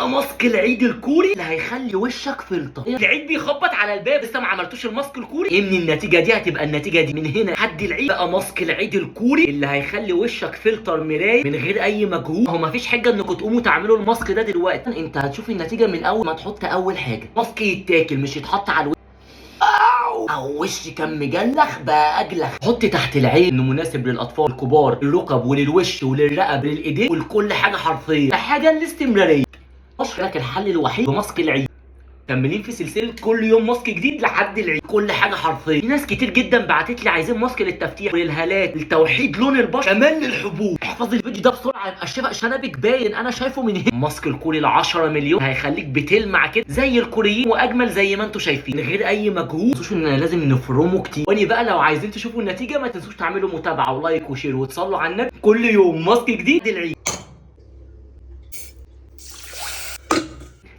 بقى ماسك العيد الكوري اللي هيخلي وشك فلتر. العيد بيخبط على الباب، لسه ما عملتوش الماسك الكوري؟ ان النتيجة دي هتبقى النتيجة دي من هنا لحد العيد. بقى ماسك العيد الكوري اللي هيخلي وشك فلتر مراية من غير اي مجهود. هو مفيش حاجة انكم تقوموا تعملوا الماسك ده دلوقتي، انت هتشوف النتيجة من اول ما تحط اول حاجة. ماسك يتاكل مش يتحط على الوش. او وش كان مجلخ بقى اجلخ. حط تحت العين انه مناسب للاطفال الكبار، الركب وللوش وللرقب للايدين ولكل حاجة حرفيا. حاجة الاستمرارية لك الحل الوحيد بماسك العيد. مكملين في سلسلة كل يوم ماسك جديد لحد العيد، كل حاجة حرفيا. في ناس كتير جدا بعتت لي عايزين ماسك للتفتيح وللهالات لتوحيد لون البشرة، كمان للحبوب. احفظ الفيديو ده بسرعة يبقى الشفق شنبك باين، انا شايفه من هنا. ماسك الكوري ال 10 مليون هيخليك بتلمع كده زي الكوريين واجمل زي ما انتم شايفين من غير اي مجهود. ما تنسوش ان لازم نفرمه كتير. واني بقى لو عايزين تشوفوا النتيجة ما تنسوش تعملوا متابعه و like و share وتصلوا على النبي. كل يوم ماسك جديد للعيد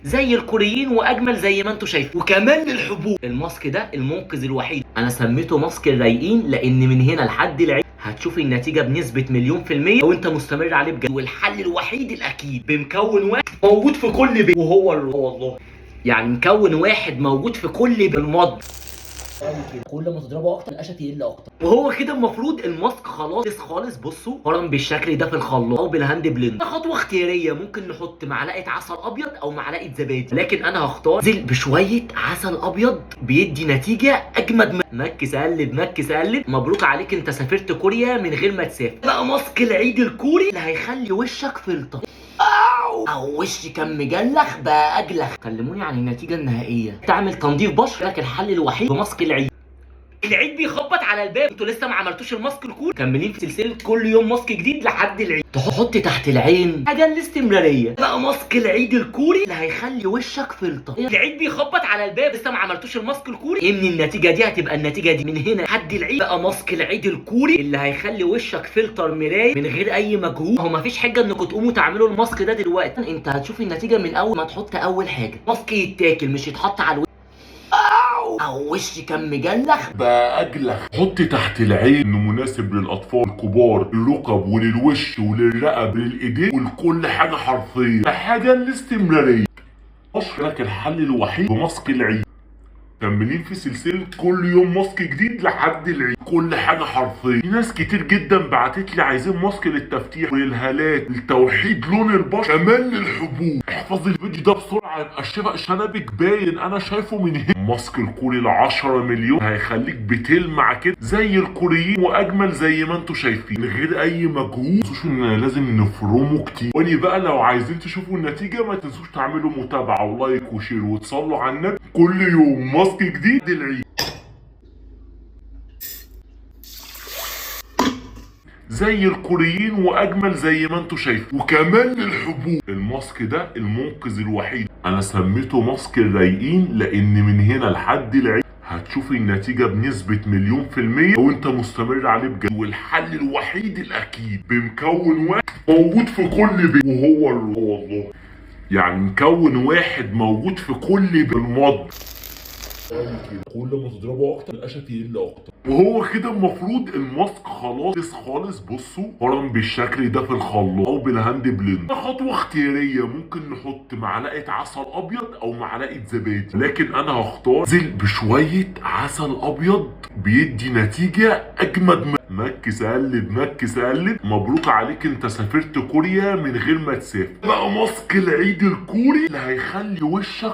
زي الكوريين واجمل زي ما انتم شايفين، وكمان للحبوب. الماسك ده المنقذ الوحيد، انا سميته ماسك الرايقين لان من هنا لحد العيد هتشوف النتيجة بنسبة 1,000,000% لو انت مستمر عليه بجد. والحل الوحيد الاكيد بمكون واحد موجود في كل بيت، وهو والله يعني مكون واحد موجود في كل بيت المطبخ. كل ما تضربه اكتر القشه تقل اكتر، وهو كده المفروض الماسك خلاص خالص. بصوا فرم بالشكل ده في الخلاط او بال hand blender. خطوة اختيارية، ممكن نحط معلقه عسل ابيض او معلقه زبادي، لكن انا هختار زل بشوية عسل ابيض بيدي نتيجة اجمد. mix قلب mix قلب. مبروك عليك، انت سافرت كوريا من غير ما تسافر. بقى ماسك العيد الكوري اللي هيخلي وشك فلتر. او وش كان مجلخ بقى اجلخ. كلموني عن النتيجة النهائية. تعمل تنظيف بشره، لك الحل الوحيد بماسك العيد. العيد بيخبط على الباب، انتوا لسه ما عملتوش الماسك الكوري؟ مكملين في سلسلة كل يوم ماسك جديد لحد العيد. تحط تحت العين حاجة الاستمرارية. بقى ماسك العيد الكوري اللي هيخلي وشك فلتر. العيد بيخبط على الباب، لسه ما عملتوش الماسك الكوري؟ ان النتيجة دي هتبقى النتيجة دي من هنا لحد العيد. بقى ماسك العيد الكوري اللي هيخلي وشك فلتر مراية من غير اي مجهود. هو مفيش حاجة انكم تقوموا تعملوا الماسك ده دلوقتي، انت هتشوف النتيجة من اول ما تحط اول حاجة. ماسك يتاكل مش يتحط على الوش. او وش كان مجلخ بقى اجلخ. حط تحت العين انه مناسب للاطفال الكبار، الركب وللوش وللرقب للايدين ولكل حاجة حرفيا. حاجة الاستمرارية لك الحل الوحيد بماسك العيد. مكملين في سلسلة كل يوم ماسك جديد لحد العيد، كل حاجة حرفيا. في ناس كتير جدا بعتت لي عايزين ماسك للتفتيح وللهالات لتوحيد لون البشرة، كمان للحبوب. احفظ الفيديو ده بسرعة يبقى الشفق شنبك باين، انا شايفه من هنا. ماسك الكوري ال 10 مليون هيخليك بتلمع كده زي الكوريين واجمل زي ما انتم شايفين من غير اي مجهود. ما تنسوش ان لازم نفرمه كتير. واني بقى لو عايزين تشوفوا النتيجة ما تنسوش تعملوا متابعه و like و share وتصلوا على النبي. كل يوم ماسك جديد للعيد زي الكوريين واجمل زي ما انتم شايفين، وكمان للحبوب. الماسك ده المنقذ الوحيد، انا سميته ماسك الرايقين لان من هنا لحد العيد هتشوف النتيجة بنسبة 1,000,000% لو انت مستمر عليه بجد. والحل الوحيد الاكيد بمكون واحد موجود في كل بيت، وهو والله يعني مكون واحد موجود في كل بيت المطبخ. كل ما تضربه اكتر القشه تقل اكتر، وهو كده المفروض الماسك خلاص خالص. بصوا فرم بالشكل ده في الخلاط او بال hand blender. خطوة اختيارية، ممكن نحط معلقه عسل ابيض او معلقه زبادي، لكن انا هختار زل بشوية عسل ابيض بيدي نتيجة اجمد. mix قلب mix قلب. مبروك عليك، انت سافرت كوريا من غير ما تسافر. بقى ماسك العيد الكوري اللي هيخلي وشك